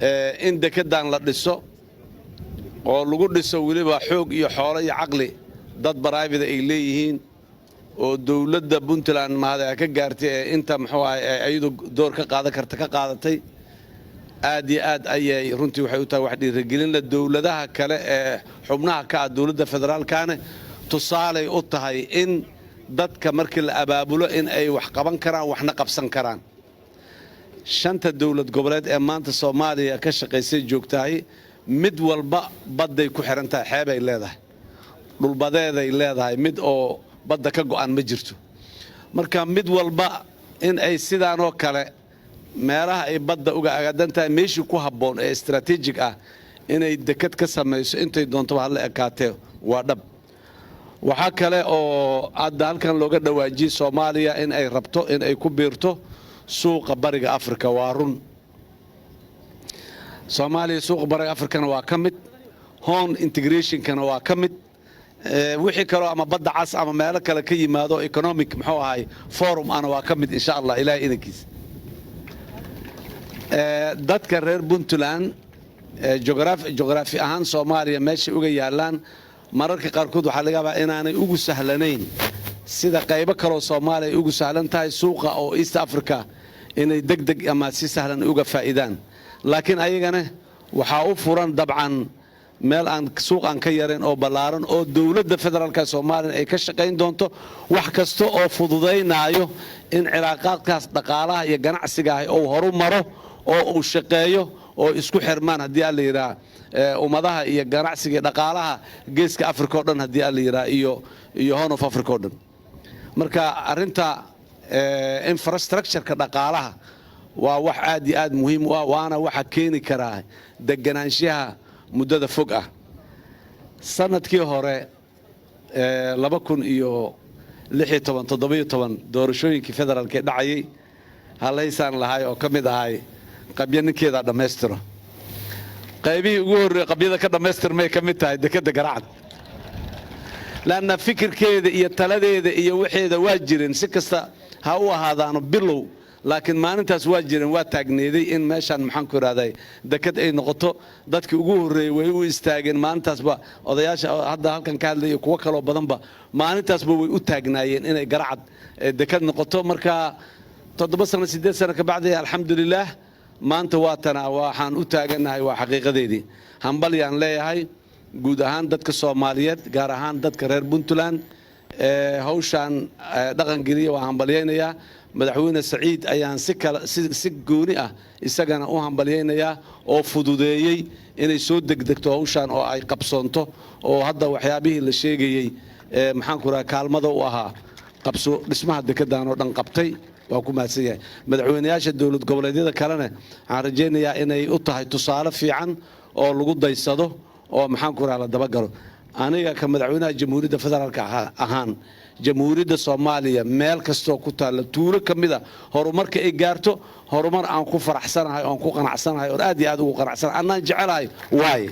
In dekeddan la dhiso oo lagu dhiso weliba xoog iyo xoolo iyo caqli dad private ay leeyihiin oo dowladda Puntland mahad ka gaartay ee inta, muxuu ahay, ayadu door ka qaadan karta ka qaadatay, aad iyo aad ayay runtii waxay u tahay wax dhiirigelinla. Dowladaha kale ee xubnaha ka ah dowladda federaalkane tusaalay u tahay in dadka markii la abaabulo in ay wax qaban karaan, waxna qabsan karaan. Shanta dowlad goboleed ee maanta Soomaaliya ka shaqaysay joogtahay, mid walba badday ku xihan tahay, xeebay leedahay, dhulbadeeday leedahay, mid oo badda ka go'an ma jirto. Marka mid walba in ay sidaanoo kale meelaha ay badda uga agadan tahay, meeshii ku habboon ee istaraatiijig ah, inay dekad ka samayso, intay doontoba hala ekaatee, waa dhab. Waxaa kale oo hadda halkan looga dhawaajiyey Soomaaliya in ay rabto in ay ku biirto suuqa Bariga Afrika. Waa run, Soomaaliya suuqa Bariga Afrikana waa ka mid, Horn integrationkana waa ka mid, wixii kaloo ama Badda Cas ama meelo kale ka yimaado economic, muxuu ahay, forum ana waa ka mid, insha Allah, Ilahay idankiis. Dadka reer Puntland juqraafi ahaan Soomaaliya meeshay uga yaalaan, mararka qaarkood waxaa laga yaabaa inaanay ugu sahlanayn sida qaybo kaloo Soomaaliya ay ugu sahlan tahay suuqa oo East Africa inay deg deg ama si sahlan uga faa'iidaan. Laakiin ayagana waxaa u furan dabcan meel aan suuq aan ka yarayn oo ballaaran oo dowladda federaalka Soomaaliya ay ka shaqayn doonto wax kasta oo fududaynaayo in cilaaqaadkaas dhaqaalaha iyo ganacsiga ah uu horu maro oo uu shaqeeyo oo isku xirmaan, haddii alla yidhaha, ummadaha iyo ganacsiga iyo dhaqaalaha Geeska Africa o dhan, haddii alla yidhaha, iyo Horn of Africa o dhan. Marka arrinta infrastructureka dhaqaalaha waa wax aad iyo aad muhiim u ah, waana waxa keeni karaa deganaanshaha muddada fog ah. Sanadkii hore, 2016, 17, doorashooyinkii federaalka ee dhacayay, halaysaan lahay oo ka mid ahay qabyo ninkeedaa dhammaystiro. Qaybihii ugu horreeye qabyada ka dhammaystirmay ka mid tahay dekedda Garacad, laanna fikirkeeda iyo taladeeda iyo waxeeda waa jireen, si kasta ha u ahaadaano bilow, laakiin maalintaas waa jireen, waa taagneeday in meeshaan, maxaan ku idhahday, deked ay noqoto. Dadkii ugu horreeyey way u istaageen maalintaasba. Odayaasha hadda halkan ka hadlaya, kuwo kaloo badanba, maalintaasba way u taagnaayeen inay Garacad deked noqoto. Marka 7 sano, 8 sano ka bacdi, alxamdulilaah, maanta waa tana waxaan u taagannahay waa xaqiiqadeedii. Hambalyaan leeyahay guud ahaan dadka Soomaaliyeed, gaar ahaan dadka reer Puntland hawshaan dhaqangeliya, waa hambalyaynayaa. Madaxweyne Saciid ayaan si kale si gooni ah isagana u hambalyaynayaa oo fududeeyey inay soo degdegto hawshaan oo ay qabsoonto, oo hadda waxyaabihii la sheegayey, maxaan ku raha, kaalmada u ahaa qabso dhismaha dekedan oo dhan qabtay, waa ku mahadsan yahay. Madaxweyneyaasha dowlad goboleedyada kalena waxaan rajaynayaa inay u tahay tusaale fiican oo lagu daysado oo, maxaan ku raha, la dabagalo. Aniga ka madaxweynaha Jamhuuriyadda Federaalka ahaan, Jamhuuriyadda Soomaaliya meel kastoo ku taalla, tuulo ka mid a, horumarka ay gaarto horumar aan ku faraxsanahay oon ku qanacsanahay oon aad iyo aad ugu qanacsanahay annaan jecelahay waaye.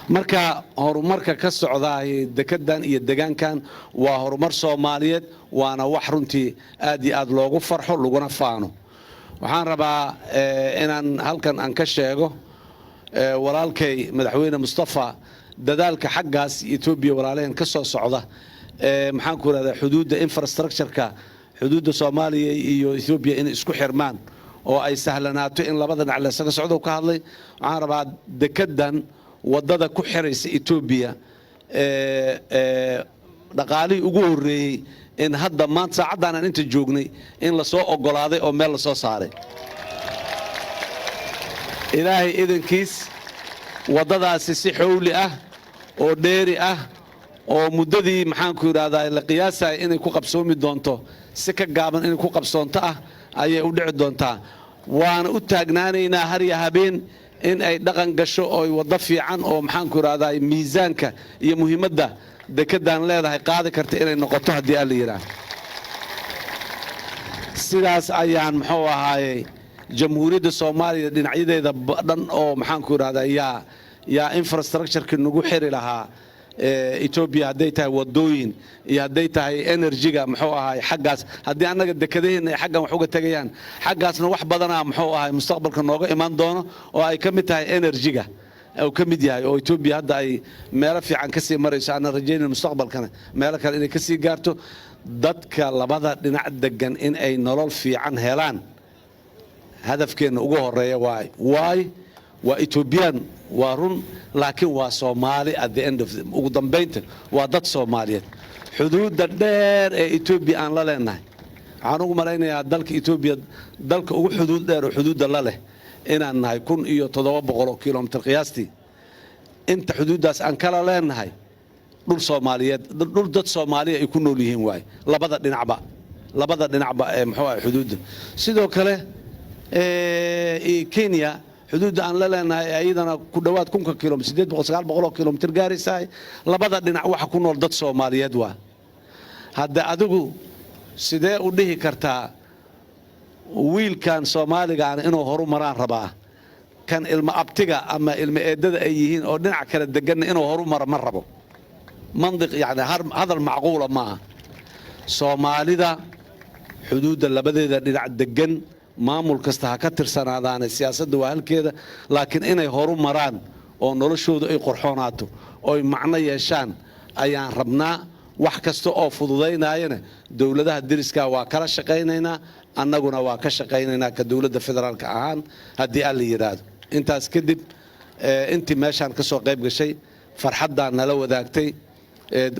Marka horumarka ka socdaay dekedan iyo degaankan waa horumar Soomaaliyeed, waana wax runtii aad iyo aad loogu farxo laguna faano. Waxaan rabaa inaan halkan aan ka sheego walaalkay Madaxweyne Mustafa dadaalka xaggaas Etoobiya walaalaheen ka soo socda, maxaan ku rahdaa, xuduudda infrastructureka xuduudda Soomaaliya iyo Etoobiya inay isku xirmaan oo ay sahlanaato in labada dhinac laysaga socdo ka hadlay. Waxaan rabaa dekedan waddada ku xiraysa Etoobiya, dhaqaalihii ugu horreeyey in hadda maanta saacaddan aan inta joognay in lasoo oggolaaday oo meel lasoo saaray. Ilaahay idankiis, waddadaasi si xowli ah oo dheeri ah oo muddadii, maxaanku yidhahdaa, la qiyaasaya inay ku qabsoomi doonto si ka gaaban inay ku qabsoonto ah ayay u dhici doontaa. Waana u taagnaanaynaa har iyo habeen in ay dhaqan gasho oo waddo fiican oo, maxaanku idhahdaa, miisaanka iyo muhiimadda dekedaan leedahay qaadi karta inay noqoto, haddii alla yidhaah. Sidaas ayaan, muxuu ahaayey, Jamhuuriyadda Soomaaliya dhinacyadeeda dhan oo, maxaanku idhahdaa, yaa infrastructureki nagu xiri lahaa. Etoobiya, hadday tahay wadooyin iyo hadday tahay energy-ga, muxuu ahay, xaggaas haddii annaga dekadaheenna ay xaggan wax uga tegayaan, xaggaasna wax badanaa, muxuu ahay, mustaqbalka nooga imaan doono oo ay ka mid tahay energy-ga uu ka mid yahay, oo Etoobiya hadda ay meelo fiican ka sii marayso, aanan rajaynayn mustaqbalkana meelo kale inay ka sii gaarto. Dadka labada dhinac degan in ay nolol fiican helaan hadafkeenna ugu horeeya. Waay waay waa Etoobiyaan, waa run, laakiin waa Soomaali. At the end of ugu dambaynta waa dad Soomaaliyeed. Xuduudda dheer ee Etoobiya aan la leenahay, waxaan ugu malaynayaa dalka Etoobiya dalka ugu xuduud dheer oo xuduudda la leh inaan nahay, 1700 kilomitir qiyaastii. Inta xuduuddaas aan kala leenahay dhul Soomaaliyeed, dhul dad Soomaaliya ay ku nool yihiin waay, labada dhinacba ee, muxuu ahay, xuduudda. Sidoo kale Kenya xuduudda aan la leenahay iyadana ku dhowaad 1000-ka kilomitr, 800, 900 kilomitir gaaraysahay. Labada dhinac waxa ku nool dad Soomaaliyeed waa. Hadda adigu sidee u dhihi kartaa wiilkan Soomaaligaana inuu horu maraan rabaa, kan ilmo abtiga ama ilmo eedada ay yihiin oo dhinac kale deganna inuu horu maro ma rabo? Mandiq, yani hadal macquula maaha. Soomaalida xuduudda labadeeda dhinac degan, maamul kasta ha ka tirsanaadaane, siyaasadda waa halkeeda, laakiin inay horu maraan oo noloshoodu ay qorxoonaato oy macno yeeshaan ayaan rabnaa. Wax kasta oo fududaynayana dowladaha deriska waa kala shaqaynaynaa, annaguna waa ka shaqaynaynaa ka dowladda federaalka ahaan, haddii Alla yidhaahdo. Intaas kadib, intii meeshaan ka soo qayb gashay, farxaddaa nala wadaagtay,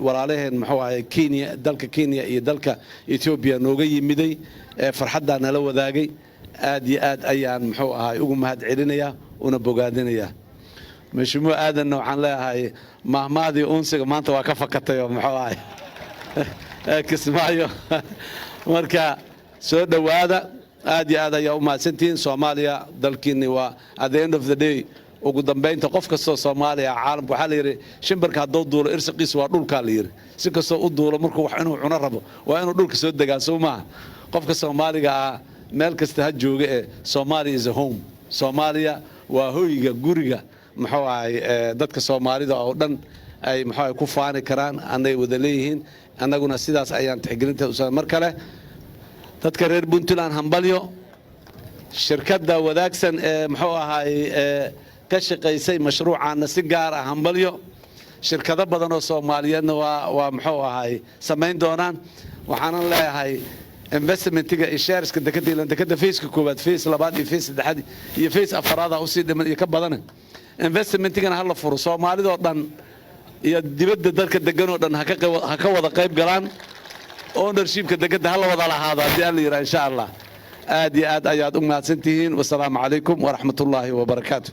walaalaheen, muxuu ahay, Kenya, dalka Kenya iyo dalka Etoobiya nooga yimiday, farxaddaa nala wadaagay, aad iyo aad ayaan, muxuu ahay, ugu mahad celinayaa una bogaadinayaa. Mheshimiwa Aadanna waxaan leeyahay, mahmaadii uunsiga maanta waa ka fakatay oo, muxuu ahay, Kismaayo. Marka soo dhowaada, aad iyo aad ayaa u mahadsantihiin. Soomaaliya dalkiinni waa. At the end of the day, ugu dambaynta, qof kastoo Soomaaliya caalamka, waxaa la yidhi shimbirka hadduu duulo irsiqiisa waa dhulkaa la yidhi. Si kastoo u duulo, markuu wax inuu cuno rabo waa inuu dhulka soo degaa, soo maaha? Qofka Soomaaliga ah meel kasta ha jooga ee Soomaaliya is a home. Soomaaliya waa hoyga, guriga, muxuu ahay, dadka Soomaalida oo dhan ay, muxuu ahay, ku faani karaan, anay wada leeyihiin. Annaguna sidaas ayaan tixgelinteeda u. Mar kale dadka reer Puntland hambalyo. Shirkadda Wadaagsan ee, muxuu ahay, ka shaqaysay mashruucaana si gaar ah hambalyo. Shirkado badan oo Soomaaliyeedna waa, muxuu ahay, samayn doonaan. Waxaanan leeyahay investmentiga iyo shareska dekada, ilan dekada phase-ka koowaad, phase labaad iyo phase saddexaad iyo phase afaraada usii dhiman iyo ka badane, investmentigana ha la furo. Soomaalidoo dhan iyo dibadda dadka deganoo dhan ha ka wada qayb galaan. Ownershipka dekada ha la wada lahaado, haddii Alla yidhaha, insha Allah. Aad iyo aad ayaad u mahadsantihiin. Wasalaamu calaykum waraxmatullaahi wabarakaatu.